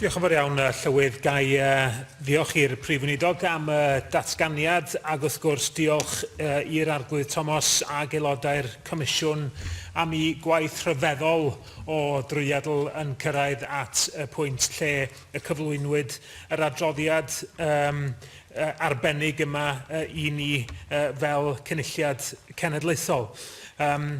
Diolch yn fawr iawn, Llywydd. Ga i ddiolch i'r Prif Weinidog am y datganiad ac wrth gwrs diolch i'r Arglwydd Thomas ac aelodau'r Comisiwn am eu gwaith rhyfeddol o drwyadl yn cyrraedd at y pwynt lle y cyflwynwyd yr adroddiad um, arbennig yma i ni fel Cynulliad Cenedlaethol. Um,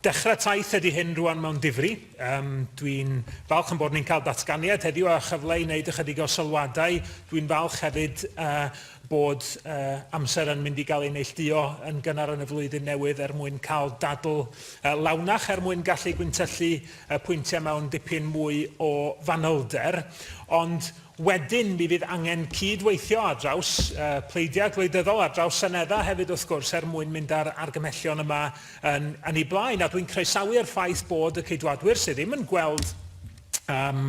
Dechrau taith ydy hyn rwan mewn difri. Um, Dwi'n falch yn bod ni'n cael datganiad heddiw a chyfle i wneud ychydig o sylwadau. Dwi'n falch hefyd uh, bod uh, amser yn mynd i gael ei neilltuo yn gynnar yn y flwyddyn newydd er mwyn cael dadl uh, lawnach, er mwyn gallu gwyntyllu uh, pwyntiau mewn dipyn mwy o fanylder. Ond Wedyn, mi fydd angen cyd-weithio ar draws pleidiau gwleidyddol, ar draws seneddau hefyd wrth gwrs, er mwyn mynd â'r argymhellion yma yn, yn ei blaen. A dwi'n croesawu'r ffaith bod y Ceidwadwyr, sydd ddim yn gweld um,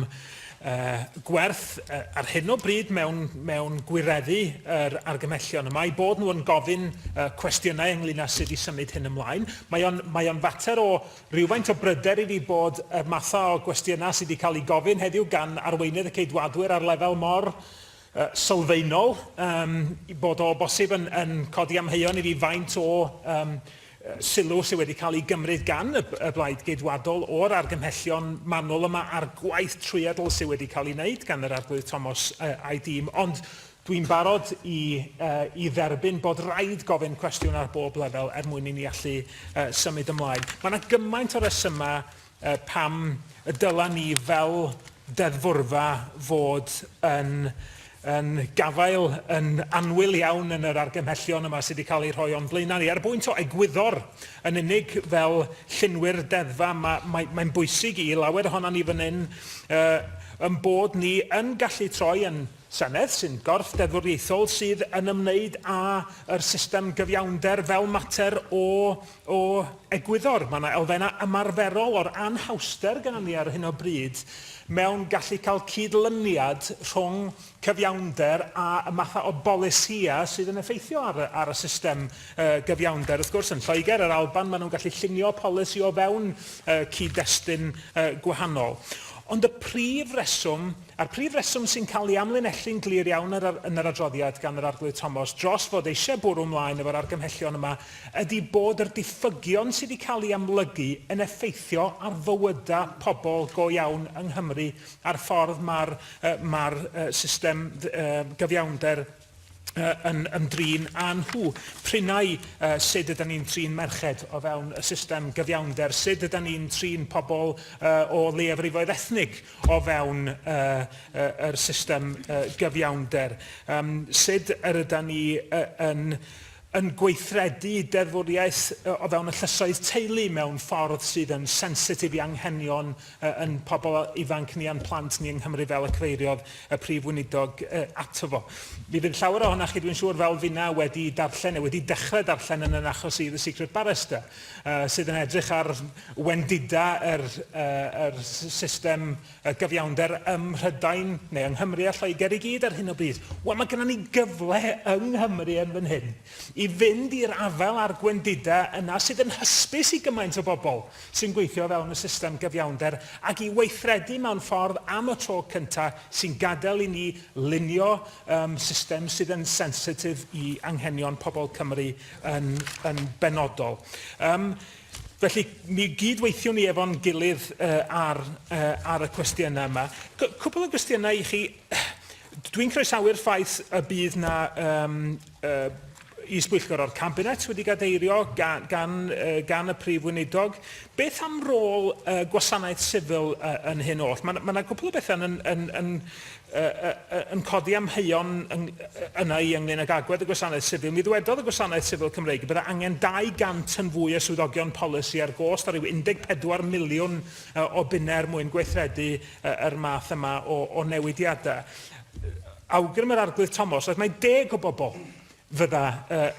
uh, gwerth uh, ar hyn o bryd mewn, mewn gwireddu yr argymhellion yma, i bod nhw yn gofyn uh, cwestiynau ynglyn â sut i symud hyn ymlaen. Mae o'n, mae o'n fater o Rhywfaint o bryder i fi bod y mathau o gwestiynau sydd wedi cael eu gofyn heddiw gan arweinydd y Ceidwadwyr ar lefel mor uh, sylfaenol, um, bod o bosib yn, yn codi amheuon i fi faint o um, sylw sydd wedi cael ei gymryd gan y, y Blaid Geidwadol o'r argymhellion manwl yma a'r gwaith trwyadl sydd wedi cael ei wneud gan yr Arglwydd Thomas uh, a'i dîm. Ond Dwi'n barod i, i dderbyn bod rhaid gofyn cwestiwn ar bob lefel er mwyn i ni allu symud ymlaen. Mae yna gymaint o resymau pam y dyla ni fel deddfwrfa fod yn, yn gafael yn annwyl iawn yn yr argymhellion yma sydd wedi cael eu rhoi o'n blaenau ni. Ar bwynt o egwyddor yn unig fel llunwyr deddfa, mae'n mae, mae bwysig i lawer ohonan ni fan hyn uh, yn bod ni yn gallu troi yn Senedd, sy'n gorff deddfwriaethol sydd yn ymwneud â yr system gyfiawnder fel mater o o egwyddor. Mae yna elfennau ymarferol o'r anhawster gyda ni ar hyn o bryd mewn gallu cael cydlyniad rhwng cyfiawnder a y mathau o bolisïau sydd yn effeithio ar, ar y system uh, gyfiawnder. Wrth gwrs, yn Lloegr, yr Alban, maen nhw'n gallu llunio polisi o fewn uh, cyd-destun uh, gwahanol. Ond y prif reswm A'r prif reswm sy'n cael ei amlinellu'n glir iawn yn yr adroddiad gan yr Arglwydd Thomas dros fod eisiau bwrw ymlaen efo'r argymhellion yma ydy bod yr diffygion sydd wedi cael eu amlygu yn effeithio ar fywydau pobl go iawn yng Nghymru a'r ffordd mae'r mae'r system gyfiawnder yn ymdrin â nhw. P'run ai sut ydyn ni'n trin merched o fewn y system gyfiawnder, sut ydyn ni'n trin pobl o leiafrifoedd ethnig o fewn yr system gyfiawnder, sut yr ydyn ni yn yn gweithredu deddfwriaeth o fewn y llysoedd teulu mewn ffordd sydd yn sensitif i anghenion yn pobl ifanc ni a'n plant ni yng Nghymru fel y cyfeiriodd y Prif Weinidog ato fo. Mi fydd llawer ohonoch chi, dwi'n siŵr, fel finna, wedi darllen neu wedi dechrau darllen yn yn achos i The Secret Barrister, sydd yn edrych ar wendidau yr, yr system y gyfiawnder ym Mhrydain, neu yng Nghymru a Lloegr i gyd ar hyn o bryd. Wel, mae gennym ni gyfle yng Nghymru yn fan hyn i fynd i'r afael â'r gwendidau yna sydd yn hysbys i gymaint o bobl sy'n gweithio o fewn y system gyfiawnder ac i weithredu mewn ffordd am y tro cyntaf sy'n gadael i ni lunio um, system sydd yn sensitif i anghenion pobl Cymru yn, yn benodol. Um, Felly, mi gyd-weithiwn ni efo'n gilydd uh, ar, uh, ar y cwestiynau yma. Cwpl o gwestiynau i chi. Dwi'n croesawu'r ffaith y bydd na um, uh, is-bwyllgor o'r Cabinet wedi gadeirio gan, gan, uh, gan y Prif Weinidog. Beth am rôl uh, gwasanaeth sifil uh, yn hyn oll? Mae yna ma cwpl o bethau yn, yn, yn, yn codi amheuon yna i ynglyn ag agwedd y gwasanaeth sifil. Mi ddywedodd y gwasanaeth sifil Cymreig y byddai angen 200 yn fwy o swyddogion polisi ar gost o ryw 14 miliwn o bunnau er mwyn gweithredu yr math yma o, o newidiadau. Awgrym yr Arglwydd Thomas oedd mae deg o bobl fydda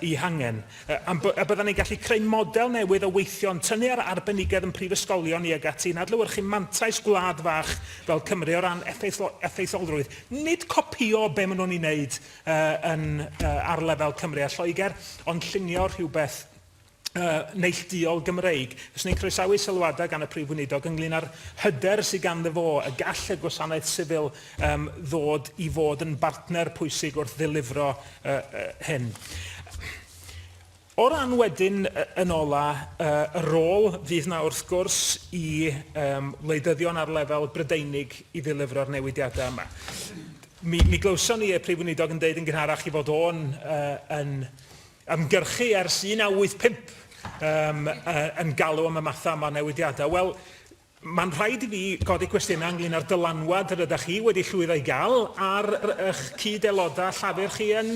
eu hangen, a byddan ni'n gallu creu model newydd o weithio yn tynnu ar arbenigedd yn prifysgolion ni ag ati, yn adlewyrchu mantais gwlad fach fel Cymru o ran effeithiolrwydd, nid copïo be maen nhw'n ei wneud yn, ar lefel Cymru a Lloegr, ond llunio rhywbeth neillduol Gymreig. Fyswn i'n croesawu sylwadau gan y Prif Weinidog ynglyn â'r hyder sydd ganddo fo y gall y gwasanaeth sifil um, ddod i fod yn bartner pwysig wrth ddilifro hyn. O ran wedyn yn ola, y rôl fydd 'na wrth gwrs i um, wleidyddion ar lefel Brydeinig i ddilifro'r newidiadau yma. Mi, mi glywson ni y Prif Weinidog yn deud yn gynharach i fod o'n uh, yn ymgyrchu ers 1985 um, uh, yn galw am y mathau yma o newidiadau. Wel, Mae'n rhaid i fi godi cwestiynau ynglyn â'r dylanwad yr ydych chi wedi llwyddo i gael ar eich cyd-aelodau Llafur chi yn,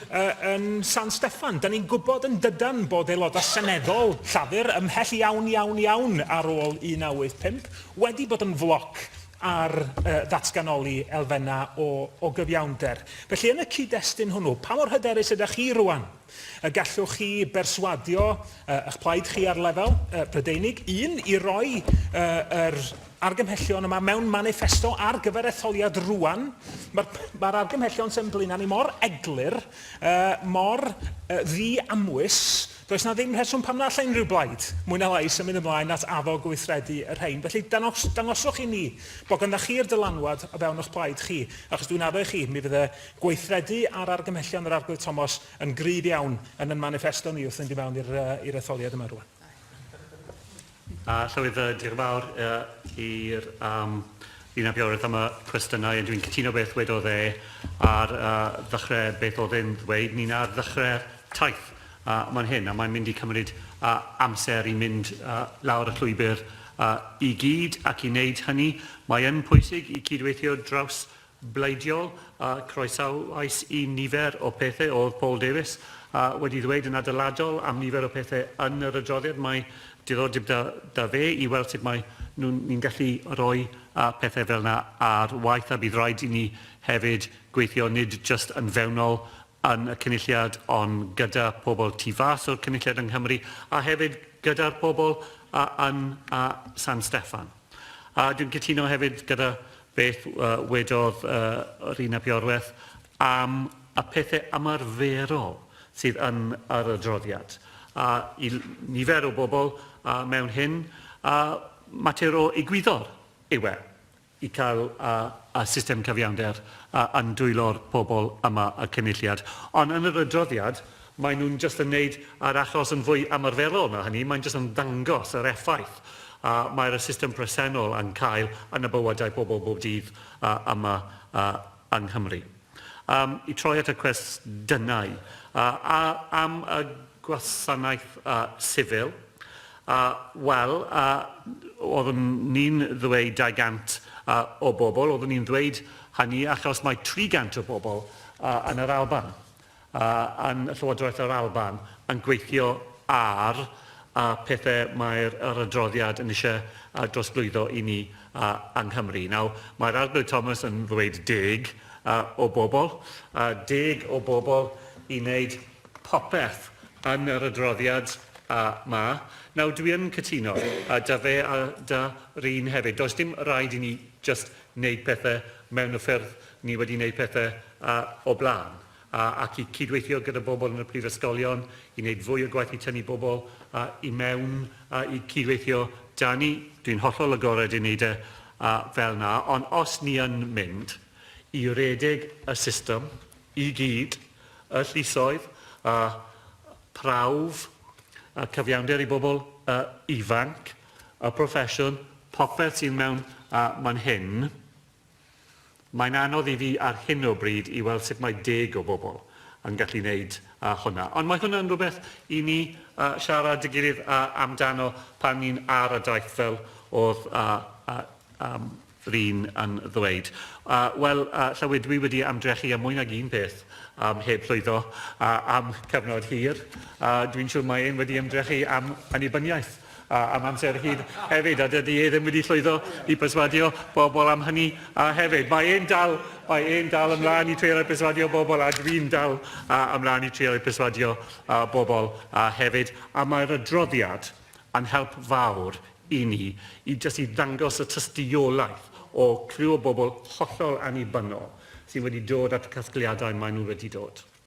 uh, yn San Steffan. Da ni'n gwybod yn dydan bod aelodau seneddol Llafur ymhell iawn, iawn, iawn ar ôl 1985 wedi bod yn floc ar uh, ddatganoli elfennau o, o gyfiawnder. Felly yn y cyd-destun hwnnw, pa mor hyderus ydych chi rwan Y gallwch chi berswadio eich plaid chi ar lefel Prydeinig, un, i roi yr argymhellion yma mewn maniffesto ar gyfer etholiad rwan. Mae'r mae argymhellion sy'n blaenau ni mor eglur, mor ddi-amwys, does na ddim rheswm pam na allai unrhyw blaid mwy na lai symud ymlaen at addo gweithredu y rhain. Felly dangos, dangoswch i ni bod ganddo chi'r dylanwad o fewn eich plaid chi, achos dwi'n addo i chi, mi fydde Gweithredu ar argymhellion yr Arglwydd Thomas yn gryf iawn yn yn maniffesto ni wrth fynd i mewn i'r etholiad yma rwan. A Llywydd, diolch yn fawr i'r um, Rhun ap Iorwerth am y cwestiynau, dwi'n cytuno beth wedodd e ar uh, ddechrau beth oedd e'n ddweud. Ni'n ar ddechrau'r taith uh, mae'n hyn, a mae'n mynd i cymryd uh, amser i mynd uh, lawr y llwybr uh, i gyd ac i wneud hynny. Mae yn pwysig i cydweithio draws bleidiol, a croesawais i nifer o pethau oedd Paul Davies wedi ddweud yn adeiladol am nifer o pethau yn yr adroddiad. Mae diddordeb da, da fe i weld sut mae nhw'n ni'n gallu rhoi pethau fel yna ar waith a bydd rhaid i ni hefyd gweithio nid jyst yn fewnol yn y Cynulliad ond gyda pobl tu fas o'r Cynulliad yng Nghymru a hefyd gyda'r pobl yn San Steffan. A dwi'n cytuno hefyd gyda beth wedodd Rhun ap Iorwerth am y pethau ymarferol sydd yn yr adroddiad. A i nifer o bobl mewn hyn, mater o egwyddor yw e i cael y system cyfiawnder yn dwylo'r pobl yma y Cynulliad. Ond yn yr adroddiad, maen nhw'n jyst yn wneud yr achos yn fwy ymarferol na hynny, mae'n jyst yn dangos yr effaith mae'r system presennol yn cael yn y bywydau pobl bob dydd yma yng Nghymru. I troi at y cwestiynau am y gwasanaeth sifil, wel, oeddwn ni'n ddweud 200 o bobl, oeddwn ni'n ddweud hynny achos mae 300 o bobl yn yr Alban. yn Llywodraeth yr Alban yn gweithio ar y pethau mae'r yr adroddiad yn eisiau drosglwyddo i ni yng Nghymru. Nawr, mae'r Arglwydd Thomas yn ddweud deg o bobl, deg o bobl i wneud popeth yn yr adroddiad 'ma. Nawr, dwi yn cytuno 'da fe a 'da Rhun hefyd. Does dim rhaid i ni jyst wneud pethau mewn y ffyrdd ni wedi wneud pethau o blaen, ac i cydweithio gyda bobl yn y prifysgolion, i wneud fwy o gwaith i tynnu bobl i mewn i cydweithio 'da ni. Dwi'n hollol agored i wneud e fel 'na, ond os ni yn mynd i redeg y system i gyd, y llysoedd, y prawf, y cyfiawnder i bobl ifanc, y proffesiwn, popeth sydd mewn man hyn, Mae'n anodd i fi ar hyn o bryd i weld sut mae deg o bobl yn gallu wneud hwnna. Ond mae hwnna'n rhywbeth i ni siarad â gilydd amdano pan ni'n ar y daith fel oedd Rhun yn ddweud. Wel, Llywydd, dwi wedi ymdrechu am mwy nag un peth heb llwyddo am cyfnod hir. Dwi'n siŵr mae e'n wedi ymdrechu am annibyniaeth am amser hir hefyd, a dydy e ddim wedi llwyddo i berswadio bobl am hynny hefyd. Mae e'n dal, mae e'n dal ymlaen i treial perswadio bobl, a dwi'n dal ymlaen i treial perswadio bobl hefyd. A mae'r adroddiad yn help fawr i ni, i jyst i ddangos y tystiolaeth o criw o bobl hollol annibynnol sydd wedi dod at y casgliadau maen nhw wedi dod.